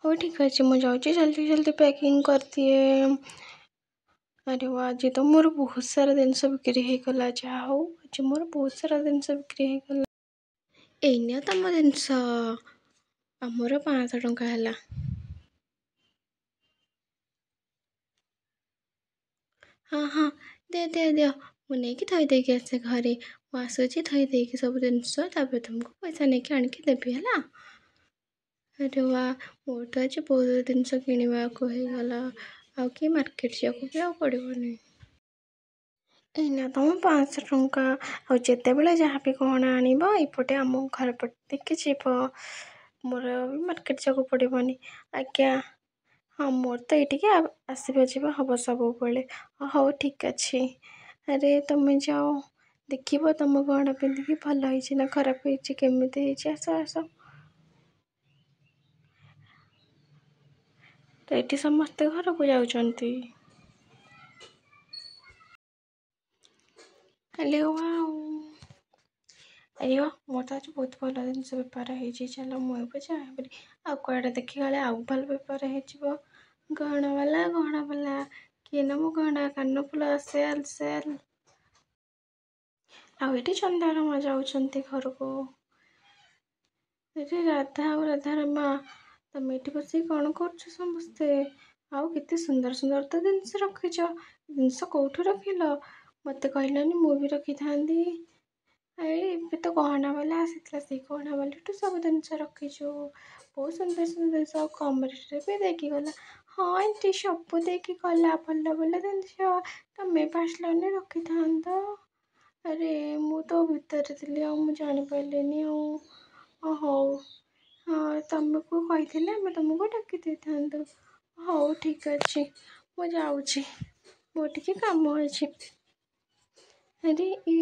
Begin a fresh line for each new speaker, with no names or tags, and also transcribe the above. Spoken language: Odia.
ହଉ ଠିକ୍ ଅଛି, ମୁଁ ଯାଉଛି ଜଲ୍ଦି ଜଲ୍ଦି ପ୍ୟାକିଂ କରିଦିଏ। ଆରେ ବା, ଆଜି ତ ମୋର ବହୁତ ସାରା ଜିନିଷ ବିକ୍ରି ହେଇଗଲା। ଯାହା ହଉ, ଆଜି ମୋର ବହୁତ ସାରା ଜିନିଷ ବିକ୍ରି ହେଇଗଲା। ଏଇ ନିଅ ତମ ଜିନିଷ, ଆମର 500 ଟଙ୍କା ହେଲା। ହଁ ହଁ, ଦିଅ ଦିଅ ଦିଅ, ମୁଁ ନେଇକି ଥୋଇ ଦେଇକି ଆସେ ଘରେ। ମୁଁ ଆସୁଛି ଥୋଇ ଦେଇକି ସବୁ ଜିନିଷ, ତାପରେ ତୁମକୁ ପଇସା ନେଇକି ଆଣିକି ଦେବି, ହେଲା। ଆରେ ବା, ମୋର ତ ଆଜି ବହୁତ ଜିନିଷ କିଣିବାକୁ ହେଇଗଲା, ଆଉ କି ମାର୍କେଟ ଯିବାକୁ ବି ଆଉ ପଡ଼ିବନି। ଏଇନା ତମ 500 ଟଙ୍କା। ଆଉ ଯେତେବେଳେ ଯାହା ବି ଗହଣା ଆଣିବ, ଏପଟେ ଆମ ଘର ପଟେ ଦେଇକି ଯିବ, ମୋର ବି ମାର୍କେଟ ଯିବାକୁ ପଡ଼ିବନି। ଆଜ୍ଞା ହଁ, ମୋର ତ ଏଇଠିକି ଆସିବା ଯିବା ହେବ ସବୁବେଳେ। ହଉ ଠିକ୍ ଅଛି। ଆରେ ତମେ ଯାଅ ଦେଖିବ ତମ ଗହଣା ପିନ୍ଧିକି ଭଲ ହେଇଛି ନା ଖରାପ ହେଇଛି, କେମିତି ହେଇଛି। ଆସ ଆସ। ତ ଏଠି ସମସ୍ତେ ଘରକୁ ଯାଉଛନ୍ତି। ହେଲେ ଆଉ ଆରେ ବା, ମୋର ତ ଆଜି ବହୁତ ଭଲ ଜିନିଷ ବେପାର ହେଇଛି। ଚାଲ, ମୁଁ ଏବେ ଯାଏ ବୋଲି ଆଉ କୁଆଡ଼େ ଦେଖିଗଲେ ଆଉ ଭଲ ବେପାର ହେଇଯିବ। ଗହଣା ବାଲା, ଗହଣା ବାଲା, କିଏ ନବ ଗହଣା, କାନଫୁଲ, ସେଲ୍ ସେଲ୍। ଆଉ ଏଠି ଚନ୍ଦାରମା ଯାଉଛନ୍ତି ଘରକୁ। ଏଠି ରାଧା ଆଉ ରାଧାର ମା, ତମେ ଏଠି ବସିକି କ'ଣ କରୁଛ ସମସ୍ତେ? ଆଉ କେତେ ସୁନ୍ଦର ସୁନ୍ଦର ତ ଜିନିଷ ରଖିଛ। ଜିନିଷ କେଉଁଠୁ ରଖିଲ? ମୋତେ କହିଲନି, ମୁଁ ବି ରଖିଥାନ୍ତି। ଏଇ ଏବେ ତ ଗହଣା ବାଲା ଆସିଥିଲା, ସେଇ ଗହଣା ବାଲାଠୁ ସବୁ ଜିନିଷ ରଖିଛୁ। ବହୁତ ସୁନ୍ଦର ସୁନ୍ଦର ଜିନିଷ, ଆଉ କମ୍ ରେଟ୍ରେ ବି ଦେଇକି ଗଲା। ହଁ ଆଣ୍ଟି, ସବୁ ଦେଇକି ଗଲା ଭଲ ଭଲ ଜିନିଷ। ତମେ ବି ଆସିଲନି, ରଖିଥାନ୍ତ। ଆରେ ମୁଁ ତ ଭିତରେ ଥିଲି ଆଉ ମୁଁ ଜାଣିପାରିଲିନି। ଆଉ ହଉ, ହଁ, ତମକୁ କହିଥିଲେ ଆମେ ତମକୁ ଡାକି ଦେଇଥାନ୍ତୁ। ହଉ ଠିକ୍ ଅଛି, ମୁଁ ଯାଉଛି, ମୋର ଟିକେ କାମ ଅଛି। ଆରେ ଏ